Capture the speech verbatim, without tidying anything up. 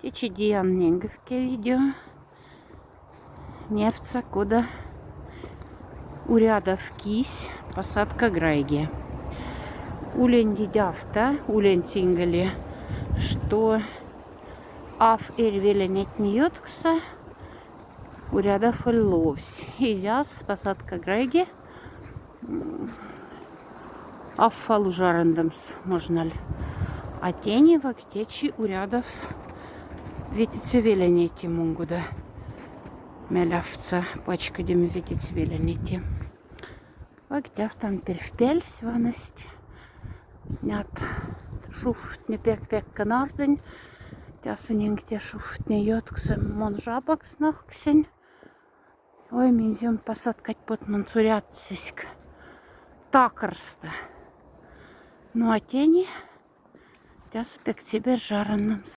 Ичи диян нинге видео. Невтса, кода урядов кись посадка грайги. Улень дидявта, улень тинге ли, что аф эрь веленетни ёткса урядов ловсь. Изяс посадка грайги аф вал жарандомс, можна ли. А тени вак течи урядов ветеце веленети мунгуда. Мелявца пачкодеме ветеце веленети. Вак тяфтан перьфпяльсь ваность. Нят шуфтне пяк-пяк канардынь. Тясы нинге шуфтне ёткса мон жабакс нахксень. Ой, минь зем посадкать потмон цурят сиськ. Такарста. Ну а тени тясы пяк цебер жаранномс.